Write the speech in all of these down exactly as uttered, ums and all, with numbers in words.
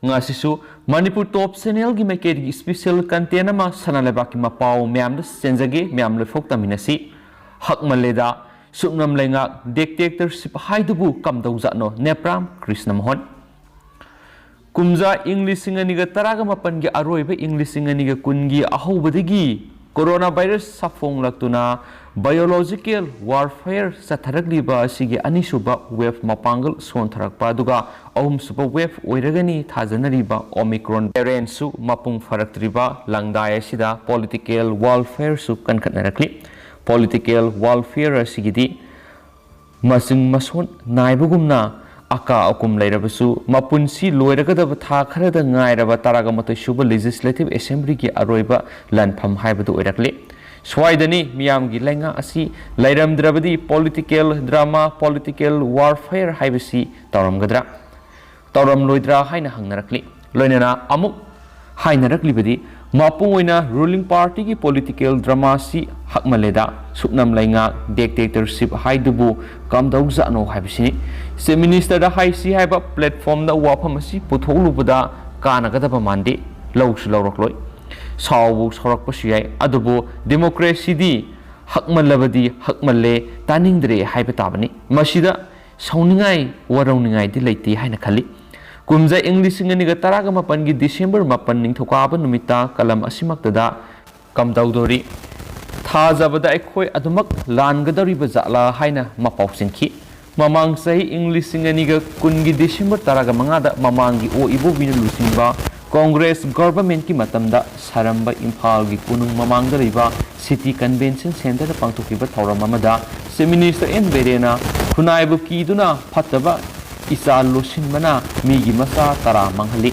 ꯉꯁꯤꯁꯨ ꯃꯅꯤꯄꯨꯔ ꯇꯣꯞ ꯆꯦꯅꯦꯜꯒꯤ ꯃꯥꯏꯀꯩꯗꯒꯤ special content ꯑꯃ ꯁꯅꯥ ꯂꯩꯕꯥꯛꯀꯤ ꯃꯄꯥꯎ ꯃꯌꯥꯝꯗ ꯆꯦꯟꯖꯒꯦ꯫ ꯃꯌꯥꯝ ꯂꯣꯏꯐꯥꯎ ꯇꯝꯃꯤꯟꯅꯁꯤ꯫ ꯍꯛꯃꯜꯂꯦꯗ ꯁꯨꯞꯅꯝ ꯂꯩꯉꯥꯛ ꯗꯤꯛꯇꯦꯛꯇꯔꯁꯤꯞ ꯍꯥꯏꯗꯨꯕꯨ ꯀꯝꯗꯧꯖꯥꯠꯅꯣ? ꯅꯦꯄ꯭ꯔꯥꯝ ꯀ꯭ꯔꯤꯁꯅ ꯃꯣꯍꯟ꯫ ꯀꯨꯝꯖꯥ ꯏꯪ ꯂꯤꯁꯤꯡ ꯑꯅꯤꯒ ꯇꯔꯥꯒ ꯃꯥꯄꯟꯒꯤ ꯑꯔꯣꯏꯕ ꯏꯪ ꯂꯤꯁꯤꯡ ꯑꯅꯤꯒ ꯀꯨꯟꯒꯤ ꯑꯍꯧꯕꯗꯒꯤ ꯀꯣꯔꯣꯅꯥ ꯚꯥꯏꯔꯁ ꯁꯥꯐꯣꯡꯂꯛꯇꯨꯅ ꯕꯥꯏꯑꯣꯂꯣꯖꯤꯀꯦꯜ ꯋꯥꯔꯐꯦꯌꯔ ꯆꯠꯊꯔꯛꯂꯤꯕ ꯑꯁꯤꯒꯤ ꯑꯅꯤꯁꯨꯕ ꯋꯦꯕ ꯃꯄꯥꯡꯒꯜ ꯁꯣꯟꯊꯔꯛꯄ ꯑꯗꯨꯒ ꯑꯍꯨꯝꯁꯨꯕ ꯋꯦꯕ ꯑꯣꯏꯔꯒꯅꯤ ꯊꯥꯖꯅꯔꯤꯕ ꯑꯣꯃꯤꯀ꯭ꯔꯣꯟ ꯚꯦꯔꯤꯌꯦꯟꯠꯁꯨ ꯃꯄꯨꯡ ꯐꯥꯔꯛꯇ꯭ꯔꯤꯕ ꯂꯪꯗꯥꯏ ꯑꯁꯤꯗ ꯄꯣꯂꯤꯇꯤꯀꯦꯜ ꯋꯥꯔꯐꯦꯌꯔꯁꯨ ꯀꯟꯈꯠꯅꯔꯛꯂꯤ꯫ ꯄꯣꯂꯤꯇꯤꯀꯦꯜ ꯋꯥꯔꯐꯦꯌꯔ ꯑꯁꯤꯒꯤꯗꯤ ꯃꯁꯤꯡ ꯃꯁꯣꯟ ꯅꯥꯏꯕꯒꯨꯝꯅ ꯑꯀꯥ ꯑꯀꯨꯝ ꯂꯩꯔꯕꯁꯨ ꯃꯄꯨꯟꯁꯤ ꯂꯣꯏꯔꯒꯗꯕ ꯊꯥ ꯈꯔꯗ ꯉꯥꯏꯔꯕ ꯇꯔꯥꯒ ꯃꯥꯊꯣꯏ ꯁꯨꯕ ꯂꯦꯖꯤꯁꯂꯦꯇꯤꯚ ꯑꯦꯁꯦꯝꯕ꯭ꯂꯤꯒꯤ ꯑꯔꯣꯏꯕ ꯂꯥꯟꯐꯝ ꯍꯥꯏꯕꯗꯨ ꯑꯣꯏꯔꯛꯂꯤ꯫ ꯁ꯭ꯋꯥꯏꯗꯅꯤ ꯃꯤꯌꯥꯝꯒꯤ ꯂꯩꯉꯥꯛ ꯑꯁꯤ ꯂꯩꯔꯝꯗ꯭ꯔꯕꯗꯤ ꯄꯣꯂꯤꯇꯤꯀꯦꯜ ꯗ꯭ꯔꯃꯥ, ꯄꯣꯂꯤꯇꯤꯀꯦꯜ ꯋꯥꯔꯐꯦꯌꯔ ꯍꯥꯏꯕꯁꯤ ꯇꯧꯔꯝꯒꯗ꯭ꯔꯥ? ꯇꯧꯔꯝꯂꯣꯏꯗ꯭ꯔꯥ ꯍꯥꯏꯅ ꯍꯪꯅꯔꯛꯂꯤ꯫ ꯂꯣꯏꯅꯅ ꯑꯃꯨꯛ ꯍꯥꯏꯅꯔꯛꯂꯤꯕꯗꯤ ꯃꯄꯨꯡ ꯑꯣꯏꯅ ꯔꯨꯂꯤꯡ ꯄꯥꯔꯇꯤꯒꯤ ꯄꯣꯂꯤꯇꯤꯀꯦꯜ ꯗ꯭ꯔꯃꯥꯁꯤ ꯍꯛꯃꯜꯂꯦꯗ, ꯁꯨꯞꯅꯝ ꯂꯩꯉꯥꯛ ꯗꯤꯛꯇꯦꯛꯇꯔꯁꯤꯞ ꯍꯥꯏꯗꯨꯕꯨ ꯀꯝꯗꯧꯖꯥꯠꯅꯣ ꯍꯥꯏꯕꯁꯤꯅꯤ꯫ ꯆꯤꯐ ꯃꯤꯅꯤꯁꯇꯔꯗ ꯍꯥꯏꯁꯤ ꯍꯥꯏꯕ ꯄ꯭ꯂꯦꯠꯐꯣꯝꯗ ꯋꯥꯐꯝ ꯑꯁꯤ ꯄꯨꯊꯣꯛꯂꯨꯕꯗ ꯀꯥꯟꯅꯒꯗꯕ ꯃꯥꯟꯗꯦ, ꯂꯧꯁꯨ ꯂꯧꯔꯛꯂꯣꯏ꯫ ꯁꯥꯎꯕꯨ ꯁꯥꯎꯔꯛꯄꯁꯨ ꯌꯥꯏ, ꯑꯗꯨꯕꯨ ꯗꯦꯃꯣꯀ꯭ꯔꯦꯁꯤꯗꯤ ꯍꯛꯃꯜꯂꯕꯗꯤ ꯍꯛꯃꯜꯂꯦ, ꯇꯥꯅꯤꯡꯗ꯭ꯔꯦ ꯍꯥꯏꯕ ꯇꯥꯕꯅꯤ꯫ ꯃꯁꯤꯗ ꯁꯥꯎꯅꯤꯡꯉꯥꯏ, ꯋꯥꯔꯧꯅꯤꯡꯉꯥꯏꯗꯤ ꯂꯩꯇꯦ ꯍꯥꯏꯅ ꯈꯜꯂꯤ꯫ ꯀꯨꯝꯖꯥ ꯏꯪ ꯂꯤꯁꯤꯡ ꯑꯅꯤꯒ ꯇꯔꯥꯒ ꯃꯥꯄꯟꯒꯤ ꯗꯤꯁꯦꯝꯕꯔ ꯃꯥꯄꯟ ꯅꯤꯡꯊꯧꯀꯥꯕ ꯅꯨꯃꯤꯠꯇ ꯀꯂꯝ ꯑꯁꯤꯃꯛꯇꯗ ꯀꯝꯗꯧꯗꯣꯔꯤ? ꯊꯥꯖꯕꯗ ꯑꯩꯈꯣꯏ ꯑꯗꯨꯃꯛ ꯂꯥꯟꯒꯗꯧꯔꯤꯕ ꯖꯥꯠꯂꯥ ꯍꯥꯏꯅ ꯃꯄꯥꯎ ꯆꯦꯟꯈꯤ꯫ ꯃꯃꯥꯡ ꯆꯍꯤ ꯏꯪ ꯂꯤꯁꯤꯡ ꯑꯅꯤꯒ ꯀꯨꯟꯒꯤ ꯗꯤꯁꯦꯝꯕꯔ ꯇꯔꯥꯒ ꯃꯉꯥꯗ ꯃꯃꯥꯡꯒꯤ ꯑꯣ ꯏꯕꯣꯕꯤꯅ ꯂꯨꯆꯤꯡꯕ ꯀꯣꯡꯒ꯭ꯔꯦꯁ ꯒꯚꯔꯟꯃꯦꯟꯠꯀꯤ ꯃꯇꯝꯗ ꯁꯥꯔꯝꯕ ꯏꯝꯐꯥꯜꯒꯤ ꯀꯣꯅꯨꯡ ꯃꯃꯥꯡꯗ ꯂꯩꯕ ꯁꯤꯇꯤ ꯀꯟꯚꯦꯟꯁꯟ ꯁꯦꯟꯇꯔꯗ ꯄꯥꯡꯊꯣꯛꯈꯤꯕ ꯊꯧꯔꯝ ꯑꯃꯗ ꯆꯤꯐ ꯃꯤꯅꯤꯁꯇꯔ ꯑꯦꯟ ꯕꯤꯔꯦꯟꯅ ꯈꯨꯟꯅꯥꯏꯕꯨ ꯀꯤꯗꯨꯅ ꯐꯠꯇꯕ ꯏꯆꯥ ꯂꯣꯠꯁꯤꯟꯕꯅ ꯃꯤꯒꯤ ꯃꯆꯥ ꯇꯔꯥ ꯃꯥꯡꯍꯜꯂꯤ꯫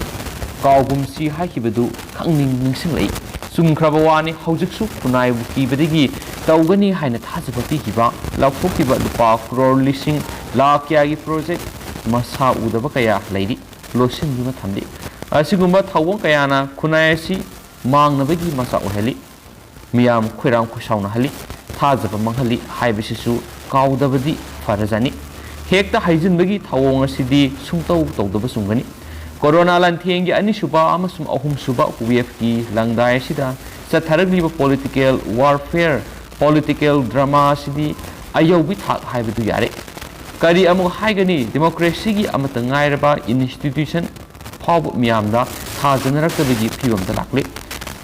ꯀꯥꯎꯒꯨꯝꯁꯤ ꯍꯥꯏꯈꯤꯕꯗꯨ ꯈꯪꯅꯤꯡ ꯅꯤꯡꯁꯤꯡꯂꯛꯏ꯫ ꯆꯨꯝꯈ꯭ꯔꯕ ꯋꯥꯅꯤ, ꯍꯧꯖꯤꯛꯁꯨ ꯈꯨꯟꯅꯥꯏꯕꯨ ꯀꯤꯕꯗꯒꯤ ꯇꯧꯒꯅꯤ ꯍꯥꯏꯅ ꯊꯥꯖꯕ ꯄꯤꯈꯤꯕ, ꯂꯥꯎꯊꯣꯛꯈꯤꯕ ꯂꯨꯄꯥ ꯀ꯭ꯔꯣꯔ ꯂꯤꯁꯤꯡ ꯂꯥꯈ ꯀꯌꯥꯒꯤ ꯄ꯭ꯔꯣꯖꯦꯛ ꯃꯁꯥ ꯎꯗꯕ ꯀꯌꯥ ꯂꯩꯔꯤ, ꯂꯣꯠꯁꯤꯟꯗꯨꯅ ꯊꯝꯂꯤ꯫ ꯑꯁꯤꯒꯨꯝꯕ ꯊꯧꯑꯣꯡ ꯀꯌꯥꯅ ꯈꯨꯟꯅꯥꯏ ꯑꯁꯤ ꯃꯥꯡꯅꯕꯒꯤ ꯃꯆꯥꯛ ꯑꯣꯏꯍꯜꯂꯤ꯫ ꯃꯤꯌꯥꯝ ꯈꯣꯏꯔꯥꯡ ꯈꯣꯏꯁꯥꯎꯅꯍꯜꯂꯤ, ꯊꯥꯖꯕ ꯃꯥꯡꯍꯜꯂꯤ ꯍꯥꯏꯕꯁꯤꯁꯨ ꯀꯥꯎꯗꯕꯗꯤ ꯐꯔꯖꯥꯠꯅꯤ꯫ ꯍꯦꯛꯇ ꯍꯥꯏꯖꯤꯟꯕꯒꯤ ꯊꯧꯑꯣꯡ ꯑꯁꯤꯗꯤ ꯁꯨꯡꯇꯧ ꯇꯧꯗꯕ ꯆꯨꯝꯒꯅꯤ꯫ ꯀꯣꯔꯣꯅꯥ ꯂꯥꯟꯊꯦꯡꯒꯤ ꯑꯅꯤꯁꯨꯕ ꯑꯃꯁꯨꯡ ꯑꯍꯨꯝꯁꯨꯕ ꯋꯦꯕꯀꯤ ꯂꯪꯗꯥꯏ ꯑꯁꯤꯗ ꯆꯠꯊꯔꯛꯂꯤꯕ ꯄꯣꯂꯤꯇꯤꯀꯦꯜ ꯋꯥꯔꯐꯦꯌꯔ, ꯄꯣꯂꯤꯇꯤꯀꯦꯜ ꯗ꯭ꯔꯃꯥ ꯑꯁꯤꯗꯤ ꯑꯌꯧꯕꯤ ꯊꯥꯛ ꯍꯥꯏꯕꯗꯨ ꯌꯥꯔꯦ꯫ ꯀꯔꯤ ꯑꯃꯨꯛ ꯍꯥꯏꯒꯅꯤ, ꯗꯦꯃꯣꯀ꯭ꯔꯦꯁꯤꯒꯤ ꯑꯃꯠꯇ ꯉꯥꯏꯔꯕ ꯏꯟꯁꯇꯤꯇ꯭ꯌꯨꯁꯟ ꯐꯥꯎꯕ ꯃꯤꯌꯥꯝꯗ ꯊꯥꯖꯅꯔꯛꯇꯕꯒꯤ ꯐꯤꯕꯝꯗ ꯂꯥꯛꯂꯦ꯫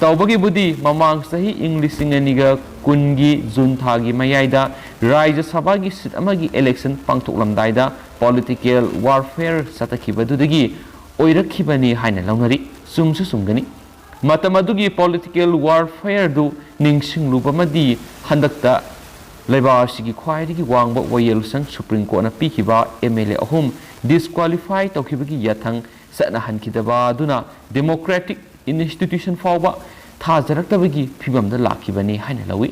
ꯇꯧꯕꯒꯤꯕꯨꯗꯤ ꯃꯃꯥꯡ ꯆꯍꯤ ꯏꯪ ꯂꯤꯁꯤꯡ ꯑꯅꯤꯒ ꯀꯨꯟꯒꯤ ꯖꯨꯟ ꯊꯥꯒꯤ ꯃꯌꯥꯏꯗ ꯔꯥꯖ꯭ꯌ ꯁꯚꯥꯒꯤ ꯁꯤꯠ ꯑꯃꯒꯤ ꯏꯂꯦꯛꯁꯟ ꯄꯥꯡꯊꯣꯛꯂꯝꯗꯥꯏꯗ ꯄꯣꯂꯤꯇꯤꯀꯦꯜ ꯋꯥꯔꯐꯦꯌꯔ ꯆꯠꯊꯈꯤꯕꯗꯨꯗꯒꯤ ꯑꯣꯏꯔꯛꯈꯤꯕꯅꯤ ꯍꯥꯏꯅ ꯂꯧꯅꯔꯤ꯫ ꯆꯨꯝꯁꯨ ꯆꯨꯝꯒꯅꯤ꯫ ꯃꯇꯝ ꯑꯗꯨꯒꯤ ꯄꯣꯂꯤꯇꯤꯀꯦꯜ ꯋꯥꯔꯐꯦꯌꯔꯗꯨ ꯅꯤꯡꯁꯤꯡꯂꯨꯕꯃꯗꯤ ꯍꯟꯗꯛꯇ ꯂꯩꯕꯥꯛ ꯑꯁꯤꯒꯤ ꯈ꯭ꯋꯥꯏꯗꯒꯤ ꯋꯥꯡꯕ ꯋꯥꯌꯦꯜꯁꯪ ꯁꯨꯄ꯭ꯔꯤꯝ ꯀꯣꯔꯠꯅ ꯄꯤꯈꯤꯕ ꯑꯦꯝ ꯑꯦꯜ ꯑꯦ ꯑꯍꯨꯝ ꯗꯤꯁꯀ꯭ꯋꯥꯂꯤꯐꯥꯏ ꯇꯧꯈꯤꯕꯒꯤ ꯌꯥꯊꯪ ꯆꯠꯅꯍꯟꯈꯤꯗꯕ ꯑꯗꯨꯅ ꯗꯦꯃꯣꯀ꯭ꯔꯦꯇꯤꯛ ꯏꯟꯁꯇꯤꯇ꯭ꯌꯨꯁꯟ ꯐꯥꯎꯕ ꯊꯥꯖꯔꯛꯇꯕꯒꯤ ꯐꯤꯕꯝꯗ ꯂꯥꯛꯈꯤꯕꯅꯤ ꯍꯥꯏꯅ ꯂꯧꯏ꯫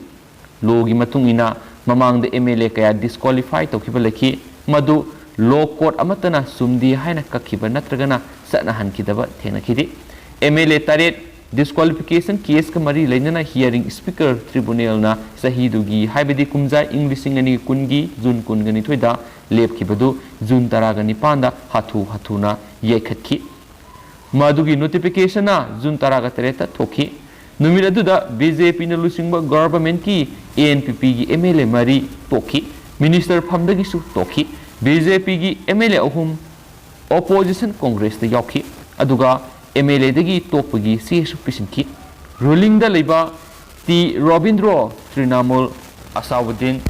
ꯂꯣꯒꯤ ꯃꯇꯨꯡ ꯏꯟꯅ ꯃꯃꯥꯡꯗ ꯑꯦꯝ ꯑꯦꯜ ꯑꯦ ꯀꯌꯥ ꯗꯤꯁꯀ꯭ꯋꯥꯂꯤꯐꯥꯏ ꯇꯧꯈꯤꯕ ꯂꯩꯈꯤ, ꯃꯗꯨ ꯂꯣ ꯀꯣꯔꯠ ꯑꯃꯠꯇꯅ ꯆꯨꯝꯗꯦ ꯍꯥꯏꯅ ꯀꯛꯈꯤꯕ ꯅꯠꯇ꯭ꯔꯒꯅ ꯆꯠꯅꯍꯟꯈꯤꯗꯕ ꯊꯦꯡꯅꯈꯤꯗꯦ꯫ ꯑꯦꯝ ꯑꯦꯜ ꯑꯦ ꯇꯔꯦꯠ ꯗꯤꯁꯀ꯭ꯋꯥꯂꯤꯐꯤꯀꯦꯁꯟ ꯀꯦꯁꯀ ꯃꯔꯤ ꯂꯩꯅꯅ ꯍꯤꯌꯥꯔꯤꯡ ꯁ꯭ꯄꯤꯀꯔ ꯇ꯭ꯔꯤꯕꯨꯅꯦꯜꯅ ꯆꯍꯤꯗꯨꯒꯤ, ꯍꯥꯏꯕꯗꯤ ꯀꯨꯝꯖꯥ ꯏꯪ ꯂꯤꯁꯤꯡ ꯑꯅꯤꯒ ꯀꯨꯟꯒꯤ ꯖꯨꯟ ꯀꯨꯟꯒ ꯅꯤꯊꯣꯏꯗ ꯂꯦꯞꯈꯤꯕꯗꯨ ꯖꯨꯟ ꯇꯔꯥꯒ ꯅꯤꯄꯥꯟꯗ ꯍꯥꯊꯨ ꯍꯥꯊꯨꯅ ꯌꯩꯈꯠꯈꯤ꯫ ꯃꯗꯨꯒꯤ ꯅꯣꯇꯤꯐꯤꯀꯦꯁꯟꯅ ꯖꯨꯟ ꯇꯔꯥꯒ ꯇꯔꯦꯠꯇ ꯊꯣꯛꯈꯤ꯫ ꯅꯨꯃꯤꯠ ꯑꯗꯨꯗ ꯕꯤ ꯖꯦ ꯄꯤꯅ ꯂꯨꯆꯤꯡꯕ ꯒꯚꯔꯟꯃꯦꯟꯠꯀꯤ ꯑꯦ ꯑꯦꯟ ꯄꯤ ꯄꯤꯒꯤ ꯑꯦꯝ ꯑꯦꯜ ꯑꯦ ꯃꯔꯤ ꯇꯣꯛꯈꯤ, ꯃꯤꯅꯤꯁꯇꯔ ꯐꯝꯗꯒꯤꯁꯨ ꯇꯣꯛꯈꯤ꯫ ꯕꯤ ꯖꯦ ꯄꯤꯒꯤ ꯑꯦꯝ ꯑꯦꯜ ꯑꯦ ꯑꯍꯨꯝ ꯑꯣꯄꯣꯖꯤꯁꯟ ꯀꯣꯡꯒ꯭ꯔꯦꯁꯇ ꯌꯥꯎꯈꯤ, ꯑꯗꯨꯒ ꯑꯦꯝ ꯑꯦꯜ ꯑꯦꯗꯒꯤ ꯇꯣꯛꯄꯒꯤ ꯆꯦꯁꯨ ꯄꯤꯁꯤꯟꯈꯤ꯫ ꯔꯨꯂꯤꯡꯗ ꯂꯩꯕ T Robindro, Trinamool, Asauddin,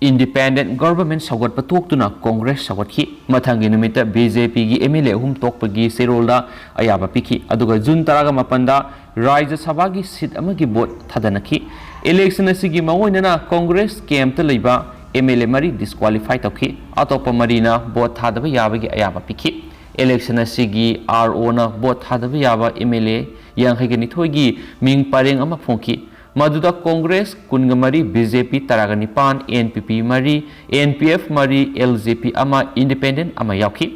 independent government ꯁꯧꯒꯠꯄ ꯇꯣꯛꯇꯨꯅ ꯀꯣꯡꯒ꯭ꯔꯦꯁ ꯁꯧꯒꯠꯈꯤ꯫ ꯃꯊꯪꯒꯤ ꯅꯨꯃꯤꯠꯇ ꯕꯤ ꯖꯦ ꯄꯤꯒꯤ ꯑꯦꯝ ꯑꯦꯜ ꯑꯦ ꯑꯍꯨꯝ ꯇꯣꯛꯄꯒꯤ ꯆꯦꯔꯣꯜꯗ ꯑꯌꯥꯕ ꯄꯤꯈꯤ, ꯑꯗꯨꯒ ꯖꯨꯟ ꯇꯔꯥꯒ ꯃꯥꯄꯟꯗ ꯔꯥꯖ꯭ꯌ ꯁꯚꯥꯒꯤ ꯁꯤꯠ ꯑꯃꯒꯤ ꯚꯣꯠ ꯊꯥꯗꯅꯈꯤ꯫ ꯏꯂꯦꯛꯁꯟ ꯑꯁꯤꯒꯤ ꯃꯑꯣꯡ ꯑꯣꯏꯅꯅ ꯀꯣꯡꯒ꯭ꯔꯦꯁ ꯀꯦꯝꯞꯇ ꯂꯩꯕ ꯑꯦꯝ ꯑꯦꯜ ꯑꯦ ꯃꯔꯤ ꯗꯤꯁꯀ꯭ꯋꯥꯂꯤꯐꯥꯏ ꯇꯧꯈꯤ, ꯑꯇꯣꯞꯄ ꯃꯔꯤꯅ ꯚꯣꯠ ꯊꯥꯗꯕ ꯌꯥꯕꯒꯤ ꯑꯌꯥꯕ ꯄꯤꯈꯤ꯫ ꯏꯂꯦꯛꯁꯟ ꯑꯁꯤꯒꯤ ꯑꯥꯔ ꯑꯣꯅ ꯚꯣꯠ ꯊꯥꯗꯕ ꯌꯥꯕ ꯑꯦꯝ ꯑꯦꯜ ꯑꯦ ꯌꯥꯡꯈꯩꯒ ꯅꯤꯊꯣꯏꯒꯤ ꯃꯤꯡ ꯄꯔꯦꯡ ꯑꯃ ꯐꯣꯡꯈꯤ꯫ ꯃꯗꯨꯗ ꯀꯣꯡꯒ꯭ꯔꯦꯁ ꯀꯨꯟꯒ ꯃꯔꯤ, ꯕꯤ ꯖꯦ ꯄꯤ ꯇꯔꯥꯒ ꯅꯤꯄꯥꯟ, ꯑꯦꯟ ꯄꯤ ꯄꯤ ꯃꯔꯤ, ꯑꯦꯟ ꯄꯤ ꯑꯦꯐ ꯃꯔꯤ, ꯑꯦꯜ ꯖꯦ ꯄꯤ ꯑꯃ, ꯏꯟꯗꯤꯄꯦꯟꯗꯦꯟꯠ ꯑꯃ ꯌꯥꯎꯈꯤ꯫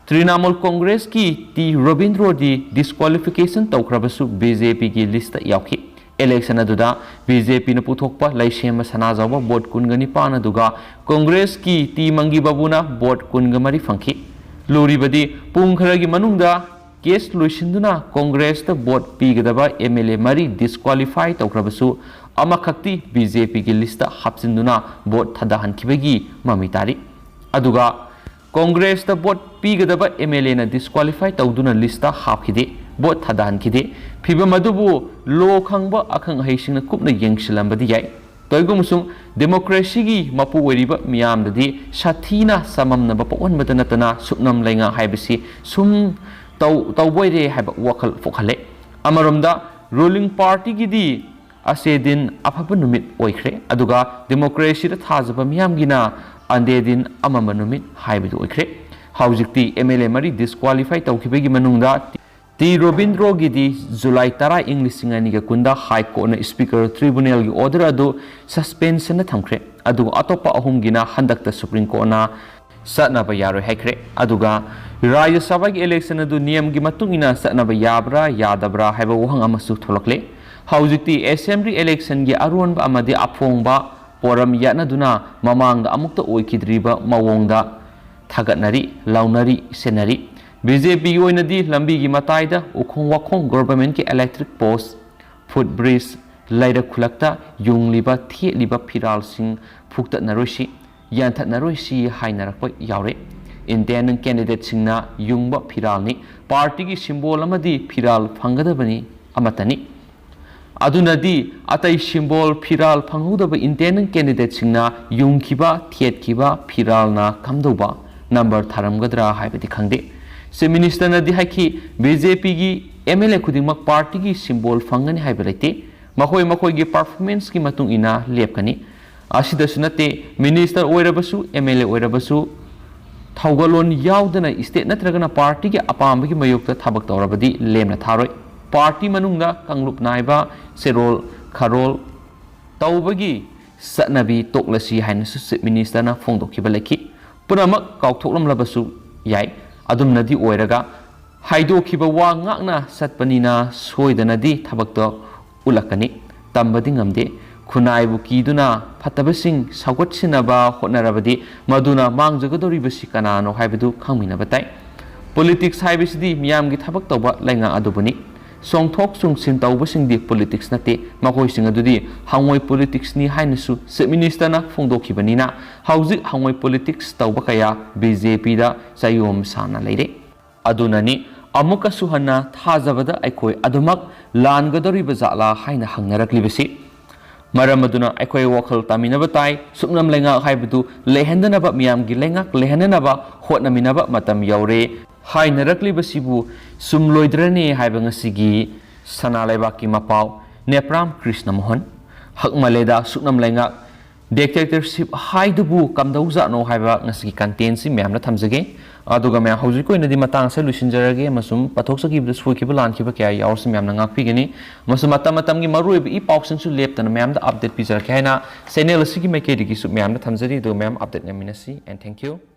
ꯇ꯭ꯔꯤꯅꯥꯃꯨꯜ ꯀꯣꯡꯒ꯭ꯔꯦꯁꯀꯤ ꯇꯤ ꯔꯣꯕꯤꯟꯗ꯭ꯔꯣꯗꯤ ꯗꯤꯁꯀ꯭ꯋꯥꯂꯤꯐꯤꯀꯦꯁꯟ ꯇꯧꯈ꯭ꯔꯕꯁꯨ ꯕꯤ ꯖꯦ ꯄꯤꯒꯤ ꯂꯤꯁꯇ ꯌꯥꯎꯈꯤ꯫ ꯏꯂꯦꯛꯁꯟ ꯑꯗꯨꯗ ꯕꯤ ꯖꯦ ꯄꯤꯅ ꯄꯨꯊꯣꯛꯄ ꯂꯩꯁꯦꯝꯕ ꯁꯅꯥꯖꯥꯎꯕ ꯚꯣꯠ ꯀꯨꯟꯒ ꯅꯤꯄꯥꯟ ꯑꯗꯨꯒ ꯀꯣꯡꯒ꯭ꯔꯦꯁꯀꯤ ꯇꯤ ꯃꯪꯒꯤ ꯕꯥꯕꯨꯅ ꯚꯣꯠ ꯀꯨꯟꯒ ꯃꯔꯤ ꯐꯪꯈꯤ꯫ ꯂꯨꯔꯤꯕꯗꯤ ꯄꯨꯡ ꯈꯔꯒꯤ ꯃꯅꯨꯡꯗ ꯀꯦꯁ ꯂꯣꯏꯁꯤꯟꯗꯨꯅ ꯀꯣꯡꯒ꯭ꯔꯦꯁꯇ ꯚꯣꯠ ꯄꯤꯒꯗꯕ ꯑꯦꯝ ꯑꯦꯜ ꯑꯦ ꯃꯔꯤ ꯗꯤꯁꯀ꯭ꯋꯥꯂꯤꯐꯥꯏ ꯇꯧꯈ꯭ꯔꯕꯁꯨ ꯑꯃꯈꯛꯇꯤ ꯕꯤ ꯖꯦ ꯄꯤꯒꯤ ꯂꯤꯁꯇ ꯍꯥꯞꯆꯤꯟꯗꯨꯅ ꯚꯣꯠ ꯊꯥꯗꯍꯟꯈꯤꯕꯒꯤ ꯃꯃꯤ ꯇꯥꯔꯤ꯫ ꯑꯗꯨꯒ ꯀꯣꯡꯒ꯭ꯔꯦꯁꯇ ꯚꯣꯠ ꯄꯤꯒꯗꯕ ꯑꯦꯝ ꯑꯦꯜ ꯑꯦꯅ ꯗꯤꯁꯀ꯭ꯋꯥꯂꯤꯐꯥꯏ ꯇꯧꯗꯨꯅ ꯂꯤꯁꯇ ꯍꯥꯞꯈꯤꯗꯦ, ꯚꯣꯠ ꯊꯥꯗꯍꯟꯈꯤꯗꯦ꯫ ꯐꯤꯚꯝ ꯑꯗꯨꯕꯨ ꯂꯣ ꯈꯪꯕ ꯑꯈꯪ ꯑꯍꯩꯁꯤꯡꯅ ꯀꯨꯞꯅ ꯌꯦꯡꯁꯤꯜꯂꯝꯕꯗꯤ ꯌꯥꯏ꯫ ꯇꯧꯏꯒꯨꯝꯕꯁꯨꯡ ꯗꯦꯃꯣꯀ꯭ꯔꯦꯁꯤꯒꯤ ꯃꯄꯨ ꯑꯣꯏꯔꯤꯕ ꯃꯤꯌꯥꯝꯗꯗꯤ ꯁꯥꯊꯤꯅ ꯆꯃꯝꯅꯕ ꯄꯣꯛꯍꯟꯕꯗ ꯅꯠꯇꯅ ꯁꯨꯞꯅꯝ ꯂꯩꯉꯥꯛ ꯍꯥꯏꯕꯁꯤ ꯁꯨꯝ ꯇꯧ-, ꯇꯧꯕꯣꯏꯔꯦ ꯍꯥꯏꯕ ꯋꯥꯈꯜ ꯄꯣꯛꯍꯜꯂꯦ꯫ ꯑꯃꯔꯣꯝꯗ ꯔꯨꯂꯤꯡ ꯄꯥꯔꯇꯤꯒꯤꯗꯤ ꯑꯁꯦ ꯗꯤꯟ ꯑꯐꯕ ꯅꯨꯃꯤꯠ ꯑꯣꯏꯈ꯭ꯔꯦ, ꯑꯗꯨꯒ ꯗꯦꯃꯣꯀ꯭ꯔꯦꯁꯤꯗ ꯊꯥꯖꯕ ꯃꯤꯌꯥꯝꯒꯤꯅ ꯑꯟꯗꯦ ꯗꯤꯟ ꯑꯃꯝꯕ ꯅꯨꯃꯤꯠ ꯍꯥꯏꯕꯗꯨ ꯑꯣꯏꯈ꯭ꯔꯦ꯫ ꯍꯧꯖꯤꯛꯇꯤ ꯑꯦꯝ ꯑꯦꯜ ꯑꯦ ꯃꯔꯤ ꯗꯤꯁꯀ꯭ꯋꯥꯂꯤꯐꯥꯏ ꯇꯧꯈꯤꯕꯒꯤ ꯃꯅꯨꯡꯗ ꯇꯤ ꯔꯣꯕꯤꯟꯗ꯭ꯔꯣꯒꯤꯗꯤ ꯖꯨꯂꯥꯏ ꯇꯔꯥ, ꯏꯪ ꯂꯤꯁꯤꯡ ꯑꯅꯤꯒ ꯀꯨꯟꯗ ꯍꯥꯏ ꯀꯣꯔꯠꯅ ꯁ꯭ꯄꯤꯀꯔ ꯇ꯭ꯔꯤꯕꯨꯅꯦꯜꯒꯤ ꯑꯣꯔꯗꯔ ꯑꯗꯨ ꯁꯁꯄꯦꯟꯁꯟꯗ ꯊꯝꯈ꯭ꯔꯦ, ꯑꯗꯨꯒ ꯑꯇꯣꯞꯄ ꯑꯍꯨꯝꯒꯤꯅ ꯍꯟꯗꯛꯇ ꯁꯨꯄ꯭ꯔꯤꯝ ꯀꯣꯔꯠꯅ ꯆꯠꯅꯕ ꯌꯥꯔꯣꯏ ꯍꯥꯏꯈ꯭ꯔꯦ꯫ ꯑꯗꯨꯒ ꯔꯥꯖ꯭ꯌ ꯁꯚꯥꯒꯤ ꯏꯂꯦꯛꯁꯟ ꯑꯗꯨ ꯅꯤꯌꯝꯒꯤ ꯃꯇꯨꯡ ꯏꯟꯅ ꯆꯠꯅꯕ ꯌꯥꯕ꯭ꯔꯥ ꯌꯥꯗꯕ꯭ꯔꯥ ꯍꯥꯏꯕ ꯋꯥꯍꯪ ꯑꯃꯁꯨ ꯊꯣꯛꯂꯛꯂꯦ꯫ ꯍꯧꯖꯤꯛꯇꯤ ꯑꯦꯁꯦꯝꯕ꯭ꯂꯤ ꯏꯂꯦꯛꯁꯟꯒꯤ ꯑꯔꯣꯟꯕ ꯑꯃꯗꯤ ꯑꯐꯣꯡꯕ ꯄꯣꯔꯝ ꯌꯥꯠꯅꯗꯨꯅ ꯃꯃꯥꯡꯗ ꯑꯃꯨꯛꯇ ꯑꯣꯏꯈꯤꯗ꯭ꯔꯤꯕ ꯃꯑꯣꯡꯗ ꯊꯥꯒꯠꯅꯔꯤ, ꯂꯥꯎꯅꯔꯤ, ꯁꯦꯟꯅꯔꯤ꯫ ꯕꯤ ꯖꯦ ꯄꯤꯒꯤ ꯑꯣꯏꯅꯗꯤ ꯂꯝꯕꯤꯒꯤ ꯃꯇꯥꯏꯗ ꯎꯈꯣꯡ ꯋꯥꯈꯣꯡ, ꯒꯣꯚꯔꯟꯃꯦꯟꯠꯀꯤ ꯏꯂꯦꯛꯇ꯭ꯔꯤꯛ ꯄꯣꯁ, ꯐꯨꯠ ꯕ꯭ꯔꯤꯖ, ꯂꯩꯔꯛ ꯈꯨꯂꯛꯇ ꯌꯨꯡꯂꯤꯕ ꯊꯦꯠꯂꯤꯕ ꯐꯤꯔꯥꯜꯁꯤꯡ ꯐꯨꯛꯇꯠꯅꯔꯣꯏꯁꯤ, ꯌꯥꯟꯊꯠꯅꯔꯣꯏꯁꯤ ꯍꯥꯏꯅꯔꯛꯄ ꯌꯥꯎꯔꯦ꯫ ꯏꯟꯗꯤꯌꯟ ꯀꯦꯟꯗꯤꯗꯦꯠꯁꯤꯡꯅ ꯌꯨꯡꯕ ꯐꯤꯔꯥꯜꯅꯤ, ꯄꯥꯔꯇꯤꯒꯤ ꯁꯤꯝꯕꯣꯜ ꯑꯃꯗꯤ ꯐꯤꯔꯥꯜ ꯐꯪꯒꯗꯕꯅꯤ ꯑꯃꯠꯇꯅꯤ꯫ ꯑꯗꯨꯅꯗꯤ ꯑꯇꯩ ꯁꯤꯝꯕꯣꯜ ꯐꯤꯔꯥꯜ ꯐꯪꯍꯧꯗꯕ ꯏꯟꯗꯤꯌꯟ ꯀꯦꯟꯗꯤꯗꯦꯠꯁꯤꯡꯅ ꯌꯨꯡꯈꯤꯕ, ꯊꯦꯠꯈꯤꯕ ꯐꯤꯔꯥꯜꯅ ꯀꯝꯗꯧꯕ ꯅꯝꯕꯔ ꯊꯥꯔꯝꯒꯗ꯭ꯔꯥ ꯍꯥꯏꯕꯗꯤ ꯈꯪꯗꯦ꯫ ꯆꯤꯐ ꯃꯤꯅꯤꯁꯇꯔꯅꯗꯤ ꯍꯥꯏꯈꯤ, ꯕꯤ ꯖꯦ ꯄꯤꯒꯤ ꯑꯦꯝ ꯑꯦꯜ ꯑꯦ ꯈꯨꯗꯤꯡꯃꯛ ꯄꯥꯔꯇꯤꯒꯤ ꯁꯤꯝꯕꯣꯜ ꯐꯪꯒꯅꯤ ꯍꯥꯏꯕ ꯂꯩꯇꯦ, ꯃꯈꯣꯏ ꯃꯈꯣꯏꯒꯤ ꯄꯔꯐꯣꯔꯃꯦꯟꯁꯀꯤ ꯃꯇꯨꯡ ꯏꯟꯅ ꯂꯦꯞꯀꯅꯤ꯫ ꯑꯁꯤꯗꯁꯨ ꯅꯠꯇꯦ, ꯃꯤꯅꯤꯁꯇꯔ ꯑꯣꯏꯔꯕꯁꯨ, ꯑꯦꯝ ꯑꯦꯜ ꯑꯦ ꯑꯣꯏꯔꯕꯁꯨ, ꯊꯧꯒꯜꯂꯣꯟ ꯌꯥꯎꯗꯅ ꯁ꯭ꯇꯦꯠ ꯅꯠꯇ꯭ꯔꯒꯅ ꯄꯥꯔꯇꯤꯒꯤ ꯑꯄꯥꯝꯕꯒꯤ ꯃꯥꯌꯣꯛꯇ ꯊꯕꯛ ꯇꯧꯔꯕꯗꯤ ꯂꯦꯝꯅ ꯊꯥꯔꯣꯏ꯫ ꯄꯥꯔꯇꯤ ꯃꯅꯨꯡꯗ ꯀꯥꯡꯂꯨꯞ ꯅꯥꯏꯕ, ꯆꯦꯔꯣꯜ ꯈꯥꯔꯣꯜ ꯇꯧꯕꯒꯤ ꯆꯠꯅꯕꯤ ꯇꯣꯛꯂꯁꯤ ꯍꯥꯏꯅꯁꯨ ꯆꯤꯐ ꯃꯤꯅꯤꯁꯇꯔꯅ ꯐꯣꯡꯗꯣꯛꯈꯤꯕ ꯂꯩꯈꯤ꯫ ꯄꯨꯝꯅꯃꯛ ꯀꯥꯎꯊꯣꯛꯂꯝꯂꯕꯁꯨ ꯌꯥꯏ꯫ ꯑꯗꯨꯝꯅꯗꯤ ꯑꯣꯏꯔꯒ ꯍꯥꯏꯗꯣꯛꯈꯤꯕ ꯋꯥ ꯉꯥꯛꯅ ꯆꯠꯄꯅꯤꯅ ꯁꯣꯏꯗꯅꯗꯤ ꯊꯕꯛꯇ ꯎꯠꯂꯛꯀꯅꯤ꯫ ꯇꯝꯕꯗꯤ ꯉꯝꯗꯦ꯫ ꯈꯨꯟꯅꯥꯏꯕꯨ ꯀꯤꯗꯨꯅ ꯐꯠꯇꯕꯁꯤꯡ ꯁꯧꯒꯠꯁꯤꯟꯅꯕ ꯍꯣꯠꯅꯔꯕꯗꯤ ꯃꯗꯨꯅ ꯃꯥꯡꯖꯒꯗꯧꯔꯤꯕꯁꯤ ꯀꯅꯥꯅꯣ ꯍꯥꯏꯕꯗꯨ ꯈꯪꯃꯤꯟꯅꯕ ꯇꯥꯏ꯫ ꯄꯣꯂꯤꯇꯤꯛꯁ ꯍꯥꯏꯕꯁꯤꯗꯤ ꯃꯤꯌꯥꯝꯒꯤ ꯊꯕꯛ ꯇꯧꯕ ꯂꯩꯉꯥꯛ ꯑꯗꯨꯕꯨꯅꯤ꯫ ꯆꯣꯡꯊꯣꯛ ꯆꯣꯡꯁꯤꯟ ꯇꯧꯕꯁꯤꯡꯗꯤ ꯄꯣꯂꯤꯇꯤꯛꯁ ꯅꯠꯇꯦ꯫ ꯃꯈꯣꯏꯁꯤꯡ ꯑꯗꯨꯗꯤ ꯍꯉꯣꯏ ꯄꯣꯂꯤꯇꯤꯛꯁꯅꯤ ꯍꯥꯏꯅꯁꯨ ꯆꯤꯐ ꯃꯤꯅꯤꯁꯇꯔꯅ ꯐꯣꯡꯗꯣꯛꯈꯤꯕꯅꯤꯅ ꯍꯧꯖꯤꯛ ꯍꯉꯣꯏ ꯄꯣꯂꯤꯇꯤꯛꯁ ꯇꯧꯕ ꯀꯌꯥ ꯕꯤ ꯖꯦ ꯄꯤꯗ ꯆꯌꯣꯝ ꯁꯥꯅ ꯂꯩꯔꯦ꯫ ꯑꯗꯨꯅꯅꯤ ꯑꯃꯨꯛꯀꯁꯨ ꯍꯟꯅ ꯊꯥꯖꯕꯗ ꯑꯩꯈꯣꯏ ꯑꯗꯨꯃꯛ ꯂꯥꯟꯒꯗꯧꯔꯤꯕ ꯖꯥꯠꯂꯥ ꯍꯥꯏꯅ ꯍꯪꯅꯔꯛꯂꯤꯕꯁꯤ꯫ ꯃꯔꯝ ꯑꯗꯨꯅ ꯑꯩꯈꯣꯏ ꯋꯥꯈꯜ ꯇꯥꯃꯤꯟꯅꯕ ꯇꯥꯏ꯫ ꯁꯨꯞꯅꯝ ꯂꯩꯉꯥꯛ ꯍꯥꯏꯕꯗꯨ ꯂꯩꯍꯟꯗꯅꯕ, ꯃꯤꯌꯥꯝꯒꯤ ꯂꯩꯉꯥꯛ ꯂꯩꯍꯟꯅꯅꯕ ꯍꯣꯠꯅꯃꯤꯟꯅꯕ ꯃꯇꯝ ꯌꯧꯔꯦ ꯍꯥꯏꯅꯔꯛꯂꯤꯕꯁꯤꯕꯨ ꯆꯨꯝꯂꯣꯏꯗ꯭ꯔꯅꯦ ꯍꯥꯏꯕ ꯉꯁꯤꯒꯤ ꯁꯅꯥ ꯂꯩꯕꯥꯛꯀꯤ ꯃꯄꯥꯎ ꯅꯦꯄ꯭ꯔꯥꯝ ꯀ꯭ꯔꯤꯁꯅ ꯃꯣꯍꯟ꯫ ꯍꯛꯃꯜꯂꯦꯗ ꯁꯨꯞꯅꯝ ꯂꯩꯉꯥꯛ꯫ ꯗꯤꯛꯇꯦꯇꯔꯁꯤꯞ ꯍꯥꯏꯗꯨꯕꯨ ꯀꯝꯗꯧꯖꯥꯠꯅꯣ ꯍꯥꯏꯕ ꯉꯁꯤꯒꯤ ꯀꯟꯇꯦꯟꯁꯤ ꯃꯌꯥꯝꯅ ꯊꯝꯖꯒꯦ꯫ ꯑꯗꯨꯒ ꯃꯌꯥꯝ ꯍꯧꯖꯤꯛꯀꯤ ꯑꯣꯏꯅꯗꯤ ꯃꯇꯥꯡ ꯑꯁꯤꯗ ꯂꯣꯏꯁꯤꯟꯖꯔꯒꯦ ꯑꯃꯁꯨꯡ ꯄꯥꯊꯣꯛꯆꯈꯤꯕꯗ ꯁꯣꯏꯈꯤꯕ ꯂꯥꯟꯈꯤꯕ ꯀꯌꯥ ꯌꯥꯎꯔꯁꯨ ꯃꯌꯥꯝꯅ ꯉꯥꯛꯄꯤꯒꯅꯤ꯫ ꯑꯃꯁꯨꯡ ꯃꯇꯝ ꯃꯇꯝꯒꯤ ꯃꯔꯨꯑꯣꯏꯕ ꯏ ꯄꯥꯎꯁꯤꯡꯁꯨ ꯂꯦꯞꯇꯅ ꯃꯌꯥꯝꯗ ꯑꯞꯗꯦꯠ ꯄꯤꯖꯔꯛꯀꯦ ꯍꯥꯏꯅ ꯆꯦꯅꯦꯜ ꯑꯁꯤꯒꯤ ꯃꯥꯏꯀꯩꯗꯒꯤꯁꯨ ꯃꯌꯥꯝꯗ ꯊꯝꯖꯔꯤ꯫ ꯑꯗꯨꯒ ꯃꯌꯥꯝ ꯑꯞꯗꯦꯠ ꯉꯝꯃꯤꯟꯅꯁꯤ꯫ And thank you꯫